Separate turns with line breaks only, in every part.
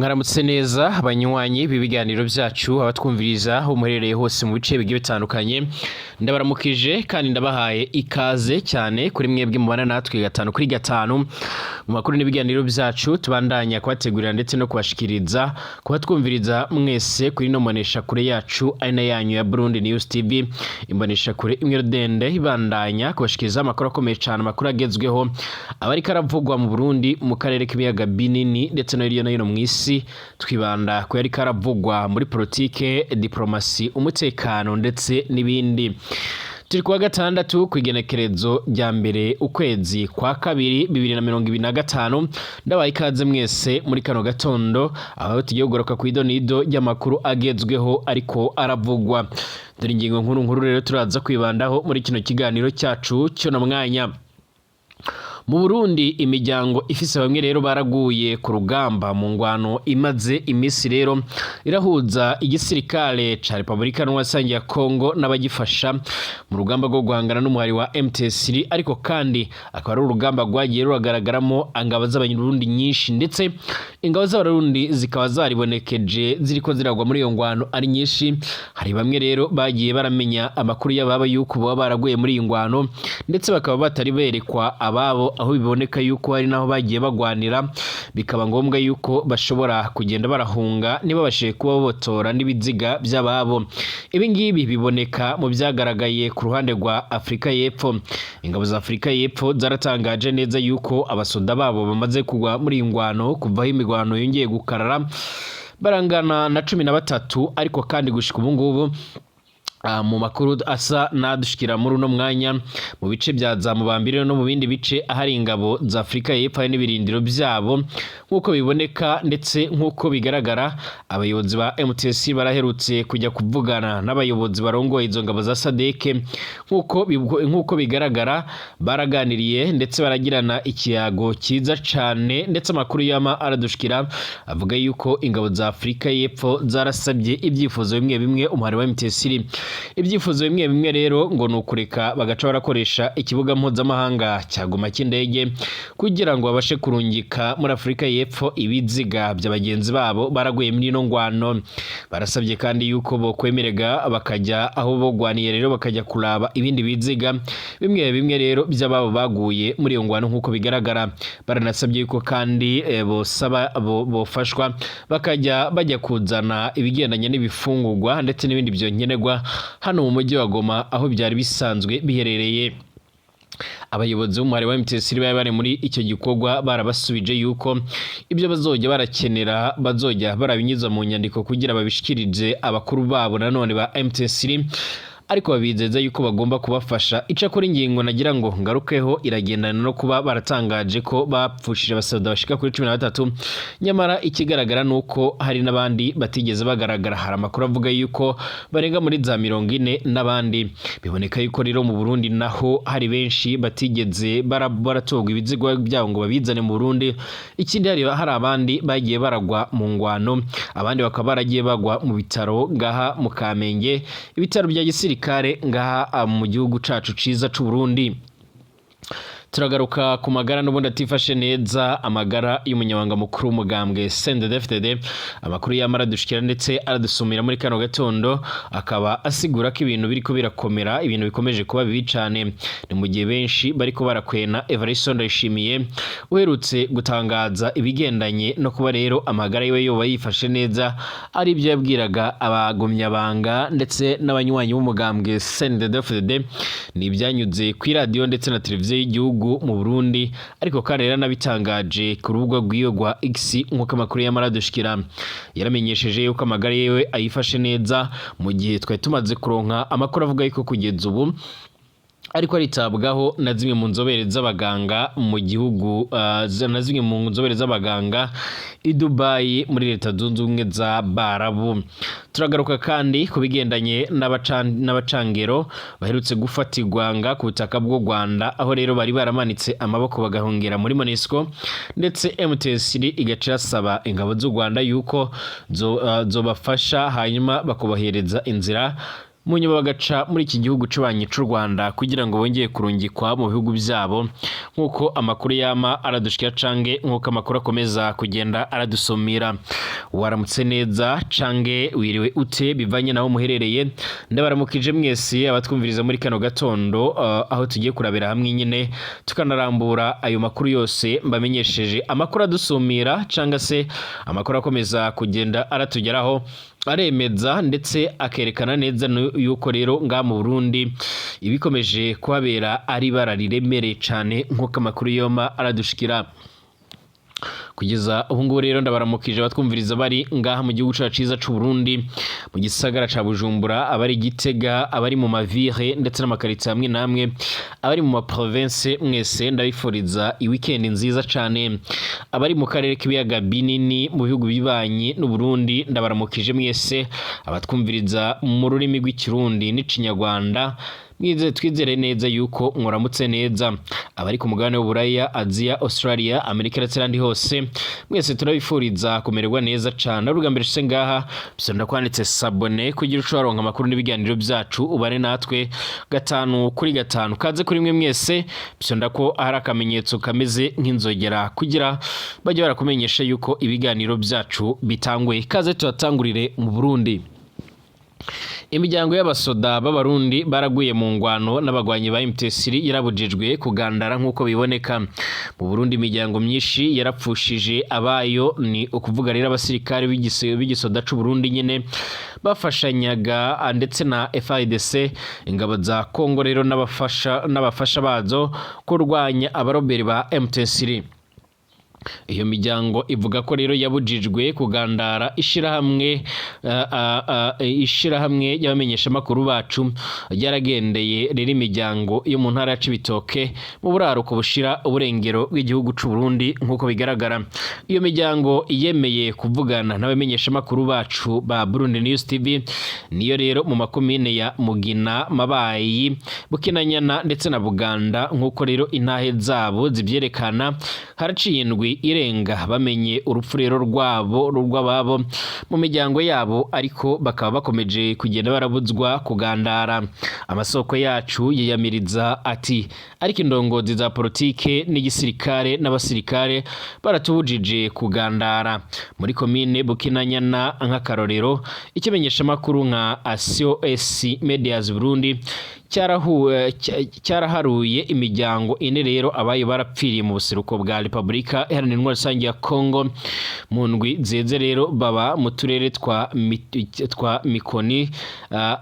Mwaramutse neza abanywanyi b'ibiganiro byacu, abatwumviriza aho muherereye hose mu bice bigiye bitandukanye. Ndabaramukije kandi ndabahaye ikaze cyane kuri mwebwe mubana natwe gatanu kuri gatanu mu makuru n'ibiganiro byacu tubandanya kubategurira ndetse no kubashikiriza, kubatwumviriza mwese kuri no mbonesha kure yacu ari na yanyu ya Burundi News TV, imbonesha kure imwe rudende ibandanya kubashikiriza amakuru akomeye cyane, amakuru agezweho aba ariko aravugwa mu Burundi, mu karere k'ibiyaga binini ndetse no hirya no hino mu isi. Twibanda ku yariko aravugwa muri politike, diplomasi, umutekano ndetse n'ibindi. Turi kuwa gatandatu, ku igenekerezo rya 1 ukwezi kwa kabiri 2025. Ndabaye ikaze mwese muri kano gatondo aho tugiye kugaruka ku idonido ry'amakuru agezweho ariko aravugwa. Dore ingingo nkuru nkuru rero turaza kwibandaho muri kino kiganiro cyacu cy'uno mwanya. Mu Burundi, imiryango ifise bamwe rero baraguye ku rugamba mu ngwano imaze imisi rero irahuza igisirikare ca Repubulika Iharanira ya Kongo n'abagifasha mu rugamba rwo guhangana n'umuhari wa M23, ariko kandi akaba ari urugamba rwagiye ruragaragaramo ingabo z'Abarundi nyinshi, ndetse ingabo z'Abarundi zikaba zaribonekeje ziriko ziragwa muri iyo ngwano ari nyinshi. Hari bamwe rero bagiye baramenya amakuru y'ababa yuko baba baraguye muri iyi ngwano, ndetse bakaba batari berekwa ababo, aho biboneka yuko hari naho bagiye bagwanira bikaba ngombwa yuko bashobora kugenda barahunga ntibabashe kuba botora n'ibiziga by'ababo. Ibi ngibi biboneka mu byagaragaye ku ruhande rwa Afurika y'Epfo. Ingabo za Afurika y'Epfo zaratangaje neza yuko abasoda babo bamaze kugwa muri iyi ngwano kuva aho imigwano yongeye gukarara barangana na 13. Ariko kandi gushika ubu ngubu, mu makuru asa n'adushikira muri uno mwanya, mu bice bya za Mubambiro no mu bindi bice ahari ingabo za Afurika y'Epfo hari n'ibirindiro byabo, nk'uko biboneka ndetse nk'uko bigaragara, abayobozi ba MTC baraherutse kujya kuvugana n'abayobozi barongoye izo ngabo za SADC. Nk'uko bigaragara, baraganiriye ndetse baragirana ikiyago cyiza cane, ndetse amakuru yama aradushikira avuga yuko ingabo za Afurika y'Epfo zarasabye ibyifuzo bimwe bimwe umuhari wa MTC. Ibyifuzo bimwe bimwe rero ngo ni ukureka bagaca barakoresha ikibuga mpuzamahanga cya Goma cy'indege kugira ngo babashe kurungika muri Afurika y'Epfo ibiziga bya bagenzi babo baraguye muri ino ngwano. Barasabye kandi yuko bokwemerega bakajya aho bogwaniye rero, bakajya kuraba ibindi biziga bimwe bimwe rero by'ababo baguye muri iyo ngwano. Nk'uko bigaragara, baranasabye yuko kandi bosaba bofashwa bakajya bajya kuzana ibigendanye n'ibifungurwa ndetse n'ibindi byonkenerwa hano mu mujyi wa Goma aho byari bisanzwe biherereye. Abayobozi b'umuhari wa MTC bari bari muri icyo gikorwa barabasubije yuko ibyo bazojya barakenera bazojya barabinyuza mu nyandiko kugira babishikirize abakuru babo nanone ba MTC, ariko babizeza yuko bagomba kubafasha. Icakora ingingo nagira ngo ngarukeho iragendana no kuba baratangaje ko bapfushije abasoda bashika kuri 13, nyamara ikigaragara ni uko hari n'abandi batigeze bagaragara. Hari amakuru avuga yuko barenga muri za 40 n'abandi. Biboneka yuko rero mu Burundi naho hari benshi batigeze baratorwa ibiziga byabo ngo babizane mu Burundi. Ikindi, hari abandi bagiye baragwa mu ngwano, abandi bakaba baragiye bagwa mu bitaro ngaha mu Kamenge, ibitaro bya gisirikare ngaha mu gihugu cacu ciza c'u Burundi. Turagaruka ku magara n'ubundi atifashe neza, amagara y'umunyamabanga mukuru w'umugambwe CNDD-FDD. Amakuru yamara adushikira ndetse aradusumira muri kano gatondo akaba asigura ko ibintu biriko birakomera, ibintu bikomeje kuba bibi cane. Ni mu gihe benshi bariko barakwena Evariste Ndayishimiye uherutse gutangaza ibigendanye no kuba rero amagara yiwe yoba yifashe neza, ari ibyo yabwiraga abagumyabanga ndetse n'abanywanyi b'umugambwe CNDD-FDD. Ni ibyanyuze ku iradiyo ndetse na televiziyo y'igihugu mu Burundi, ariko kandi yaranabitangaje ku rubuga rw'iyo rwa X. Nk'uko amakuru yamara adushikira, yaramenyesheje yuko amagara yiwe ayifashe neza, mu gihe twari tumaze kuronka amakuru avuga yuko kugeza ubu ariko aritabwaho na zimwe mu nzobere z'abaganga mu gihugu, na zimwe mu nzobere z'abaganga i Dubai muri Leta Zunze Ubumwe za Barabu. Turagaruka kandi ku bigendanye n'abacangero baherutse gufatirwa nga ku butaka bw'u Rwanda, aho rero bari baramanitse amaboko bagahungira muri MONUSCO, ndetse MTS igaca irasaba ingabo z'u Rwanda yuko zobafasha hanyuma bakubahereza inzira. Mu nyuma bagaca muri iki gihugu c'ubanyi c'u Rwanda kugira ngo bongeye kurungikwa mu bihugu vyabo, nk'uko amakuru yama aradushikira cange nk'uko amakuru akomeza kugenda aradusumira. Waramutse neza cange wiriwe ute, bivanye naho muherereye. Ndabaramukije mwese abatwumviriza muri kano gatondo, aho tugiye kurabira hamwe nyine tukanarambura ayo makuru yose mbamenyesheje. Amakuru adusumira canga se amakuru akomeza kugenda aratugeraho aremeza ndetse akerekana neza yuko rero ngaha mu Burundi ibikomeje kuhabera ari ibara riremereye cane, nk'uko amakuru yoma aradushikira kugeza ubu ngubu. Rero ndabaramukije abatwumviriza bari ngaha mu gihugu cacu ciza c'u Burundi, mu gisagara ca Bujumbura, abari Gitega, abari mu mavire ndetse n'amakaritsiye hamwe namwe, abari mu maprovince, mwese ndabifuriza iweekend nziza cane. Abari mu karere k'ibiyaga binini, mu bihugu bibanyi n'u Burundi, ndabaramukije mwese abatwumviriza mu rurimi rw'Ikirundi n'Ikinyarwanda. Mwize twizere neza yuko mwaramutse neza. Abari ku mugabane w'Uburaya, Aziya, Australia, Amerika ndetse n'ahandi hose, mwese turabifuriza kumererwa neza cane. Ari ubwa mbere ushitse ngaha, bisaba ndakwanditse s'abonner kugira uce waronka amakuru n'ibiganiro byacu, ubane natwe gatanu kuri gatanu. Kaze kuri mwe mwese, bisaba ko hari akamenyetso kameze nk'inzogera kugira bajye barakumenyesha yuko ibiganiro byacu bitanguye. Kaze tuhatangurire mu Burundi. Imiryango y'abasoda b'Abarundi baraguye mu ngwano n'abagwanyi ba M23 yarabujijwe kugandara, nk'uko biboneka. Mu Burundi imiryango myinshi yarapfushije abayo, ni ukuvuga rero abasirikare b'igisoda c'u Burundi nyene bafashanyaga ndetse na FARDC, ingabo za Kongo rero n'abafasha bazo kurwanya abaroberi ba M23. Iyo miryango ivuga ko rero yabujijwe kugandara. Ishirahamwe ry'abamenyeshamakuru bacu ryaragendeye rero imiryango yo mu ntara ya Cibitoke, mu buraruko bushira uburengero bw'igihugu c'u Burundi. Nk'uko bigaragara, iyo miryango yemeye kuvugana n'abamenyeshamakuru bacu ba Burundi News TV niyo rero mu makomine ya Mugina, Mabayi, Bukinanyana ndetse na Buganda. Nk'uko rero intahe zabo zivyerekana, haraciye indwi irenga bamenye urupfu rero rwabo, rw'ababo mu miryango yabo, ariko bakaba bakomeje kugenda barabuzwa kugandara. Amasoko yacu yiyamiriza ati: "Ariko indongozi za politike n'igisirikare n'abasirikare baratubujije kugandara." Muri komine Bukinanyana, nk'akarorero, ikimenyeshamakuru nka ACOS Medias Burundi cyaraharuye imiryango ine rero abayo barapfiriye mu buseruko bwa Repubulika Iharanira Intwaro Rusange ya Kongo mu ndwi zeze. Rero baba mu turere twa Mikoni,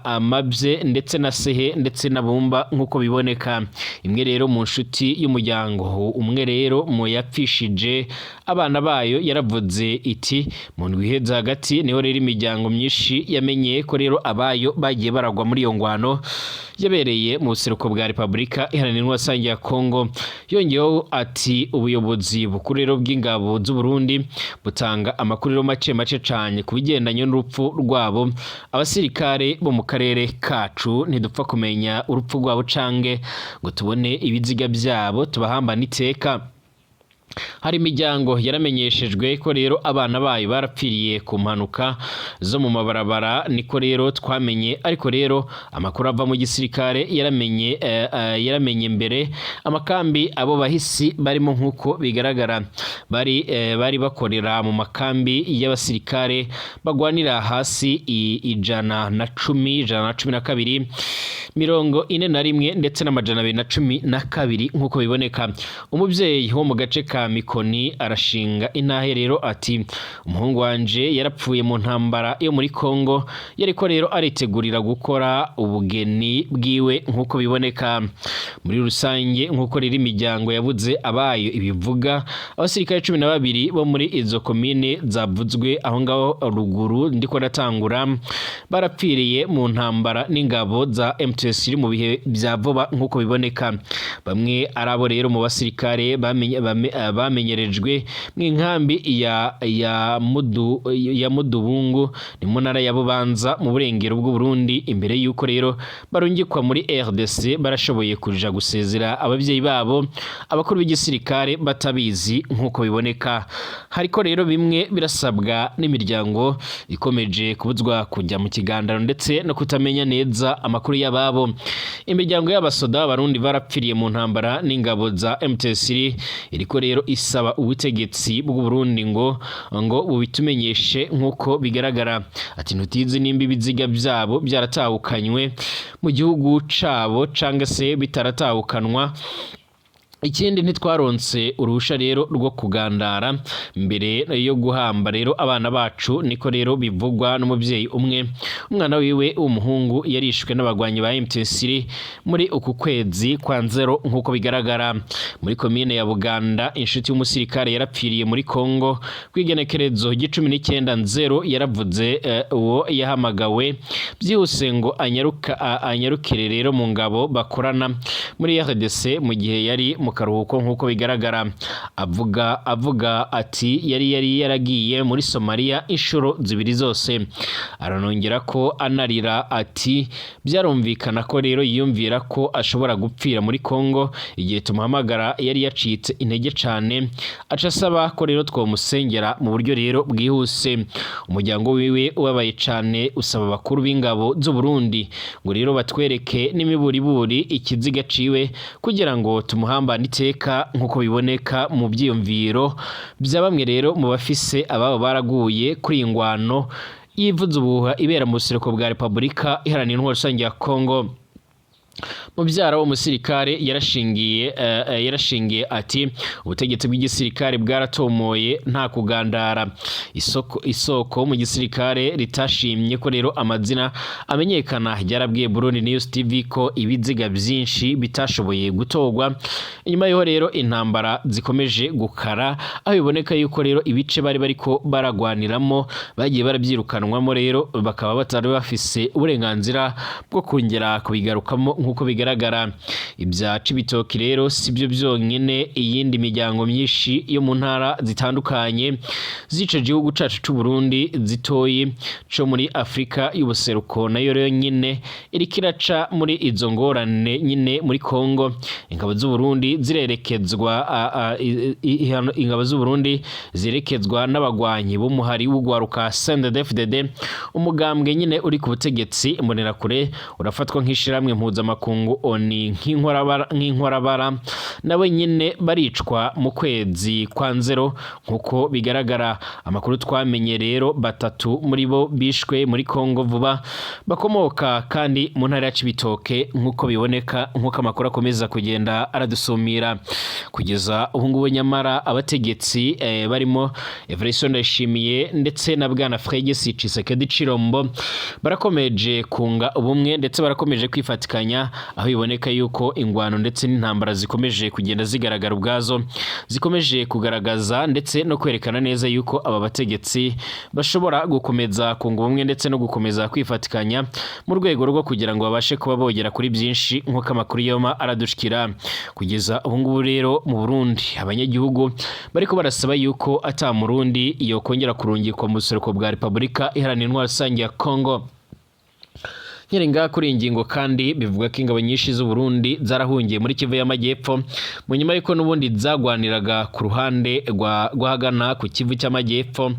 Amabye ndetse na Sehe ndetse na Bumba, nk'uko biboneka. Imwe rero mu nshuti y'umuryango umwe rero mu yapfishije abana bayo yaravuze iti: "Mu ndwi iheze hagati niho rero imiryango myinshi yamenye ko rero abayo bagiye baragwa muri iyo ngwano yabereye mu buseruko bwa Repubulika Iharanira Intwaro Rusange ya Kongo." Yongeyeho ati: "Ubuyobozi bukuru rero bw'ingabo z'u Burundi butanga amakuru rero make make cane ku bigendanye n'urupfu rwabo. Abasirikare bo mu karere kacu ntidupfa kumenya urupfu rwabo cange ngo tubone ibiziga byabo tubahambane iteka. Hari imiryango yaramenyeshejwe ko rero abana bayo barapfiriye ku mpanuka zo mu mabarabara, niko rero twamenye. Ariko rero amakuru ava mu gisirikare yaramenye mbere amakambi abo bahisi barimo. Nk'uko bigaragara, bari bakorera mu makambi y'abasirikare bagwanira hasi 110, 112, 41 ndetse n'212." Nk'uko biboneka, umubyeyi wo mu gace ka Mikoni arashinga intahe rero ati: "Umuhungu wanje yarapfuye mu ntambara yo muri Kongo, yariko rero aritegurira gukora ubugeni bwiwe." Nk'uko biboneka muri rusange, nk'uko rero imiryango yabuze abayo ibivuga, abasirikare 12 bo muri izo komine zavuzwe aho ngaho ruguru ndiko ndatangura barapfiriye mu ntambara n'ingabo za M23 mu bihe bya vuba. Nk'uko biboneka, bamwe ari abo rero mu basirikare bamenye, bame, bamenyerejwe mu inkambi ya Mudubungu, ni mu ntara ya Bubanza mu burengero bw'u Burundi. Imbere yuko rero barungikwa muri RDC, barashoboye kuja gusezera abavyeyi babo, abakuru b'igisirikare batabizi nk'uko biboneka. Hariko rero bimwe birasabwa n'imiryango ikomeje kubuzwa kujya mu kigandaro ndetse no kutamenya neza amakuru y'ababo. Imiryango y'abasoda b'Abarundi barapfiriye mu ntambara n'ingabo za M23 iriko rero isaba ubutegetsi bw'u Burundi ngo bubitumenyeshe nk'uko bigaragara. Ati ntutizi nimba ibiziga byabo byaratahukanywe mu gihugu cabo canke se bitaratahukanwa. Ikindi, ntitwaronse uruhusha rero rwo kugandara mbere yo guhamba rero abana bacu. Niko rero bivugwa n'umuvyeyi umwe, umwana wiwe w'umuhungu yarishwe n'abagwanyi ba M23 muri uku kwezi kwa Nzero nk'uko bigaragara. Muri komine ya Buganda, inshuti y'umusirikare yarapfiriye muri Kongo kw'igenekerezo ry'icumi n'icenda Nzero yaravuze uwo yahamagawe byihuse ngo anyarukire rero mu ngabo bakorana muri RDC mu gihe yari mu karuhuko nk'uko bigaragara. Avuga ati yari yaragiye muri Somalia inshuro zibiri zose. Aranongera ko anarira ati byarumvikana ko rero yiyumvira ko ashobora gupfira muri Kongo. Igihe tumuhamagara yari yacitse intege cane, aca asaba ko rero twomusengera mu buryo rero bwihuse. Umuryango wiwe ubabaye cane usaba abakuru b'ingabo z'u Burundi ngo rero batwereke n'imiburiburi ikiziga ciwe kugira ngo tumuhambane iteka, nk'uko biboneka mu vyiyumviro vya bamwe rero mu bafise ababo baraguye kuri iyi ngwano yivuza ubuhuha ibera mu buseruko bwa Repubulika Iharanira Intwaro Rusange ya Kongo. Mubyara w'umusirikare yarashingiye ati ubutegetsi bw'igisirikare bwaratomoye, nta kugandara. Isoko mu gisirikare ritashimye ko rero amazina amenyekana ryarabwiye Burundi News TV ko ibiziga byinshi bitashoboye gutorwa. Inyuma y'aho rero intambara zikomeje gukara, aho biboneka yuko rero ibice bari bariko baragwaniramo bagiye barabyirukanwamo, rero bakaba batari bafise uburenganzira bwo kongera kubigarukamo nk'uko bigaragara. Ibya Cibitoki rero si byo byonyine, iyindi miryango myinshi yo mu ntara zitandukanye z'ico gihugu cacu c'u Burundi zitoyi co muri Afrika y'ubuseruko nayo rero nyine iriko iraca muri izo ngorane nyine muri Kongo. Ingabo z'u Burundi zirerekezwa ingabo z'u Burundi zirekezwa n'abagwanyi b'umuhari w'ugwaruka CNDD-FDD, umugambwe nyine uri ku butegetsi. Imbonerakure urafatwa nk'ishirahamwe mpuzamakungu ONU nk'inkorabara, nawe nyine baricwa mu kwezi kwa Nzero nk'uko bigaragara. Amakuru twamenye rero, batatu muri bo bishwe muri Kongo vuba bakomoka kandi mu ntara ya Cibitoke nk'uko biboneka, nk'uko amakuru akomeza kugenda aradusumira kugeza ubu ngubu. Nyamara abategetsi barimo Evariste Ndayishimiye ndetse na bwana Félix Tshisekedi Tshilombo barakomeje kunga ubumwe ndetse barakomeje kwifatikanya, aho biboneka yuko ingwano ndetse n'intambara zikomeje kugenda zigaragara ubwazo zikomeje kugaragaza ndetse no kwerekana neza yuko aba bategetsi bashobora gukomeza kunga ubumwe ndetse no gukomeza kwifatikanya mu rwego rwo kugira ngo babashe kuba bogera kuri byinshi, nk'uko amakuru yoma aradushikira kugeza ubu ngubu. Rero mu Burundi abanyagihugu bariko barasaba yuko ata Murundi yokongera kurungikwa mu buseruko bwa Repubulika Iharanira Intwaro Rusange ya Kongo. Nkirenga kuri iyi ngingo kandi, bivuga ko ingabo nyinshi z'u Burundi zarahungiye muri Kivu y'Amajyepfo mu nyuma y'uko n'ubundi zagwaniraga ku ruhande rw'ahagana ku Kivu cy'Amajyepfo,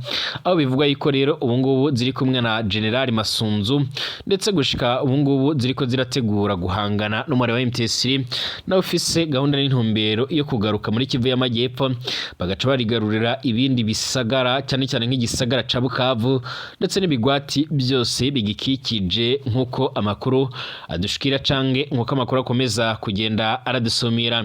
aho bivugwa yuko rero ubu ngubu ziri kumwe na General Masunzu, ndetse gushika ubu ngubu ziriko zirategura guhangana n'umubare wa M23 nawe ufise gahunda n'intumbero yo kugaruka muri Kivu y'Amajyepfo, bagaca barigarurira ibindi bisagara, cyane cyane nk'igisagara ca Bukavu ndetse n'ibigwati byose bigikikije, nk'uko amakuru adushikira canke nk'uko amakuru akomeza kugenda aradusumira.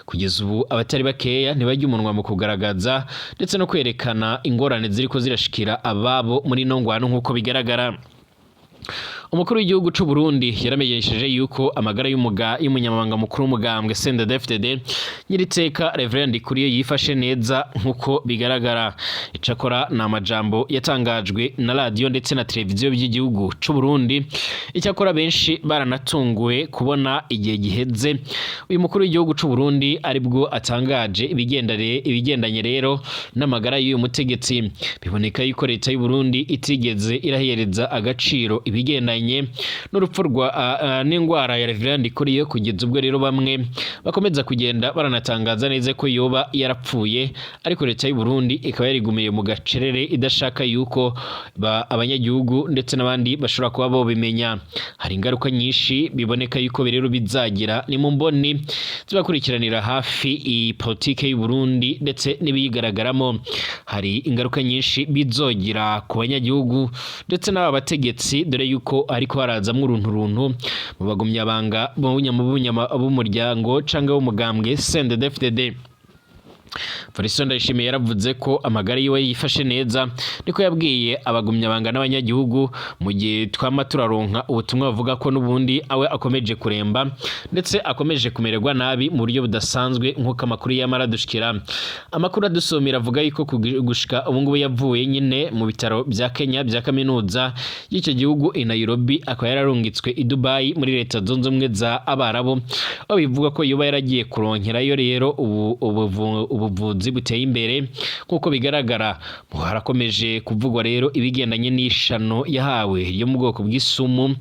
Kugeza ubu abatari bakeya ntibajya umunwa mu kugaragaza ndetse no kwerekana ingorane ziriko zirashikira ababo muri ino ngwano nk'uko bigaragara. Umukuru w'igihugu c'u Burundi yaramenyesheje yuko amagara y'umunyamabanga mukuru w'umugambwe CNDD-FDD nyiriteka Reverend Ndikuriyo yifashe neza nkuko bigaragara. Icakora ni amajambo yatangajwe na radiyo ndetse na televiziyo by'igihugu c'u Burundi. Icyakora benshi baranatunguwe kubona igihe giheze uyu mukuru w'igihugu c'u Burundi aribwo atangaje ibigendanye rero n'amagara y'uyu mutegetsi. Biboneka yuko leta y'u Burundi itigeze irahereza agaciro ibigendanye n'urupfu rwa n'ingwara ya Reverend Ndikuriyo, kugeza ubwo rero bamwe bakomeza kugenda baranatangaza neza ko yoba yarapfuye, ariko leta y'u Burundi ikaba yarigumiye mu gacerere idashaka yuko abanyagihugu ndetse n'abandi bashobora kuba bobimenya. Hari ingaruka nyinshi biboneka yuko rero bizagira ni mu mboni zibakurikiranira hafi iyi politike y'u Burundi ndetse n'ibiyigaragaramo. Hari ingaruka nyinshi bizogira ku banyagihugu ndetse n'aba bategetsi, dore yuko ariko harazamwo uruntu runtu mu bagumyabanga b'umuryango canke w'umugambwe CNDD-FDD. Felicien Ndayishimiye yaravuze ko amagara yiwe yifashe neza, niko yabwiye abagumyabanga n'abanyagihugu, mu gihe twama turaronka ubutumwa buvuga ko n'ubundi awe akomeje kuremba ndetse akomeje kumererwa nabi mu buryo budasanzwe, nk'uko amakuru yamara adushikira. Amakuru adusomera avuga yuko gushika ubu ngubu yavuye nyine mu bitaro bya Kenya bya kaminuza y'icyo gihugu i Nairobi, akaba yararungitswe i Dubai muri Leta Zunze Ubumwe za Abarabu, aho bivuga ko yoba yaragiye kuronkerayo rero ubu ubuvuzi buteye imbere. Nk'uko bigaragara, harakomeje kuvugwa rero ibigendanye n'ishano yahawe yo mu bwoko bw'isumu,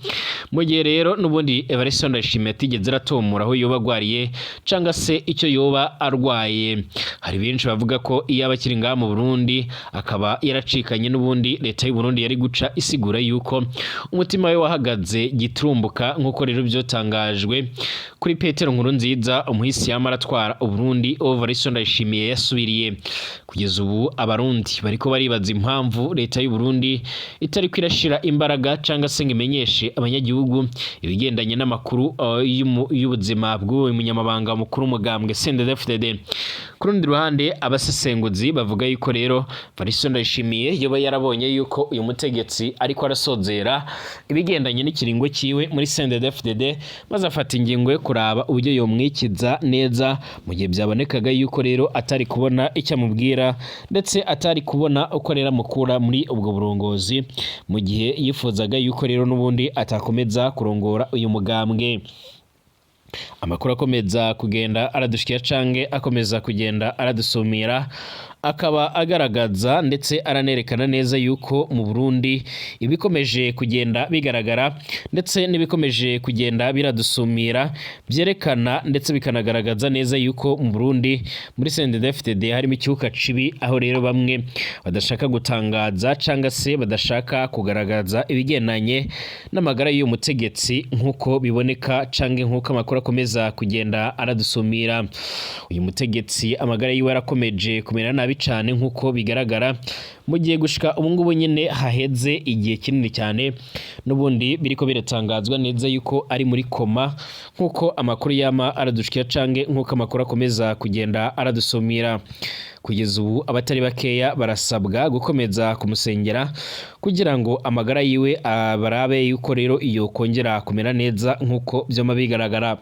mu gihe rero n'ubundi Evariste Ndayishimiye atigeze aratomora aho yoba agwariye canga se icyo yoba arwaye. Hari benshi bavuga ko iyo aba akiri ngaha mu Burundi akaba yaracikanye n'ubundi leta y'u Burundi yari guca isigura yuko umutima we wahagaze giturumbuka, nk'uko rero byotangajwe kuri Petero Nkurunziza, umuhisi yama aratwara Uburundi Evariste Ndayishimiye yasubiriye. Kugeza ubu Abarundi bariko baribaza impamvu leta y'u Burundi itariko irashira imbaraga canga se ngo imenyeshe abanyagihugu ibigendanye n'amakuru y'ubuzima bw'uyu munyamabanga mukuru w'umugambwe CNDD-FDD. Ku rundi ruhande, abasesenguzi bavuga yuko rero Evariste Ndayishimiye yoba yarabonye yuko uyu mutegetsi ariko arasozera ibigendanye n'ikiringo ciwe muri CNDD-FDD, maze afata ingingo yo kuraba uburyo yomwikiza neza, mu gihe byabonekaga yuko rero atari kubona icyo amubwira ndetse atari kubona uko rero amukura muri ubwo burongozi, mu gihe yifuzaga yuko rero n'ubundi atakomeza kurongora uyu mugambwe. Amakuru akomeza kugenda aradushikira canke akomeza kugenda aradusumira akaba agaragaza ndetse aranerekana neza yuko mu Burundi ibikomeje kugenda bigaragara ndetse n'ibikomeje kugenda biradusumira byerekana ndetse bikanagaragaza neza yuko mu Burundi muri CNDD-FDD harimo icyuka cibi, aho rero bamwe badashaka gutangaza canga se badashaka kugaragaza ibigendanye n'amagara y'uyu mutegetsi, nk'uko biboneka canke nk'uko amakuru akomeza kugenda aradusumira. Uyu mutegetsi amagara yiwe arakomeje kumera nabi cane nk'uko bigaragara, mu gihe gushika ubu ngubu nyine haheze igihe kinini cyane n'ubundi biriko biratangazwa neza yuko ari muri koma, nk'uko amakuru yama aradushikira canke nk'uko amakuru akomeza kugenda aradusumira. Kugeza ubu abatari bakeya barasabwa gukomeza kumusengera kugira ngo amagara yiwe barabe yuko rero iyo kongera kumera neza nk'uko vyama bigaragara.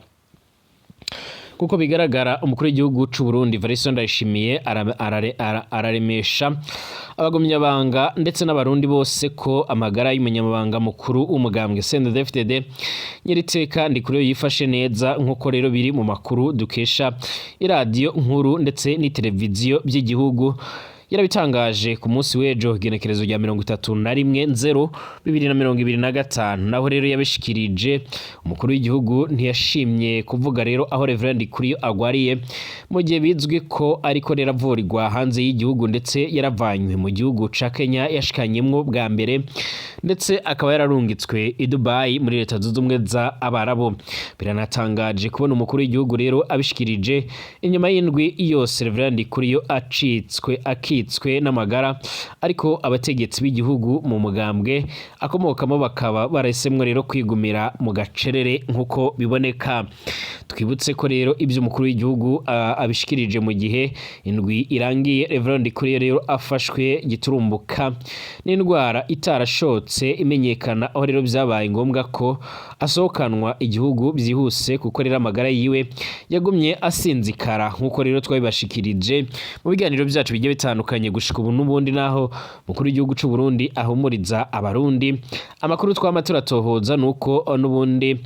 Kuko bigaragara, umukuru w'igihugu c'u Burundi Evariste Ndayishimiye araremesha abagumyabanga ndetse n'Abarundi bose ko amagara y'umunyamabanga mukuru w'umugambwe CNDD-FDD nyiriteka Ndikuriyo yifashe neza, nk'uko rero biri mu makuru dukesha iradiyo nkuru ndetse n'iteleviziyo by'igihugu. Yarabitangaje ku munsi w'ejo, igenekerezo rya 31/0/2025. Naho rero yabishikirije, umukuru w'igihugu ntiyashimye kuvuga rero aho Reverend Ndikuriyo agwariye, mu gihe bizwi ko ariko rero avurirwa hanze y'igihugu ndetse yaravanywe mu gihugu ca Kenya yashikanyemwo bwa mbere, ndetse akaba yararungitswe i Dubai muri Leta Zunze Ubumwe za Abarabu. Biranatangaje kubona umukuru w'igihugu rero abishikirije inyuma y'indwi yose Reverend Ndikuriyo acitswe yakitswe n'amagara, ariko abategetsi b'igihugu mu mugambwe akomokamo bakaba barahisemwo rero kwigumira mu gacerere nk'uko biboneka. Twibutse ko rero ibyo umukuru w'igihugu abishikirije mu gihe indwi irangiye Reverend Ndikuriyo rero afashwe giturumbuka n'indwara itarashotse imenyekana, aho rero byabaye ngombwa ko asohokanwa igihugu byihuse kuko rero amagara yiwe yagumye asinzikara, nk'uko rero twabibashikirije mu biganiro byacu bigiye bitandukanye gushika ubu. N'ubundi naho mukuru w'igihugu c'u Burundi ahumuriza abarundi, amakuru twama turatohoza nuko n'ubundi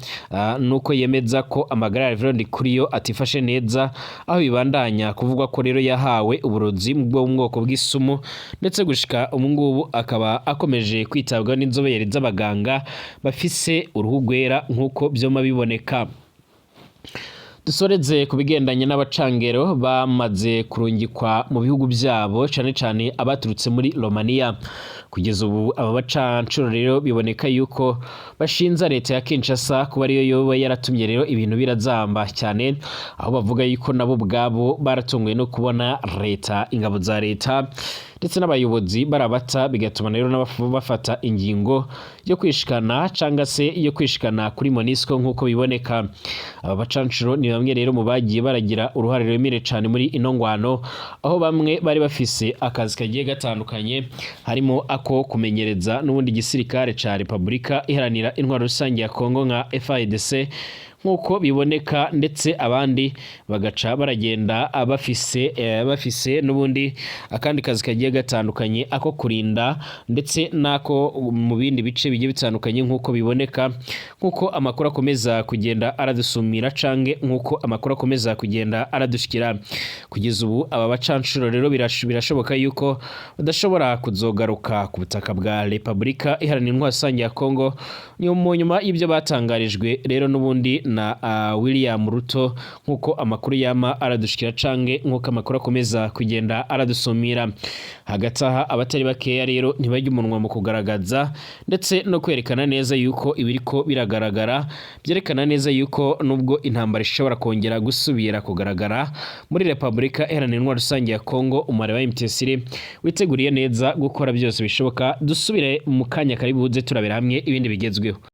nuko yemeza ko amagara ya Reverend Ndikuriyo atifashe neza, aho bibandanya kuvugwa ko rero yahawe uburozi bwo mu bwoko bw'isumu, ndetse gushika ubu ngubu akaba akomeje kwitabwaho n'inzobere z'abaganga bafise uruhu rwera nk'uko vyoma biboneka. Dusoreze ku bigendanye n'abacangero bamaze kurungikwa mu bihugu byabo, cane cane abaturutse muri Romania. Kugeza ubu aba bacancuro rero biboneka yuko bashinza leta ya Kinshasa kuba ariyo yoba yaratumye rero ibintu birazamba cyane, aho bavuga yuko nabo ubwabo baratunguwe no kubona leta, ingabo za leta ndetse n'abayobozi barabata, bigatuma rero n'abafu bafata ingingo yo kwishikana canga se yo kwishikana kuri MONUSCO nk'uko biboneka. Aba bacancuro ni bamwe rero mu bagiye baragira uruhare ruremere cane muri ino ngwano, aho bamwe bari bafise akazi kagiye gatandukanye, harimo ako kumenyereza n'ubundi gisirikare ca Repubulika Iharanira Intwaro Rusange ya Kongo nka FARDC nk'uko biboneka, ndetse abandi bagaca baragenda bafise n'ubundi akandi kazi kagiye gatandukanye, ako kurinda ndetse n'ako mu bindi bice bigiye bitandukanye nk'uko biboneka, nk'uko amakuru akomeza kugenda aradusumira canke nk'uko amakuru akomeza kugenda aradushikira. Kugeza ubu aba bacancuro rero birashoboka yuko badashobora kuzogaruka ku butaka bwa Repubulika Iharanira Intwaro Rusange ya Kongo mu nyuma y'ibyo batangarijwe rero n'ubundi na William Ruto, nk'uko amakuru yama aradushikira canke nk'uko amakuru akomeza kugenda aradusumira. Hagati aha abatari bakeya rero ntibajya umunwa mu kugaragaza ndetse no kwerekana neza yuko ibiriko biragaragara byerekana neza yuko nubwo intambara ishobora kongera gusubira kugaragara muri Repubulika Iharanira Intwaro Rusange ya Kongo, umubare wa MTC witeguriye neza gukora byose bishoboka. Dusubire mu kanya kari buze turabera hamwe ibindi bigezweho.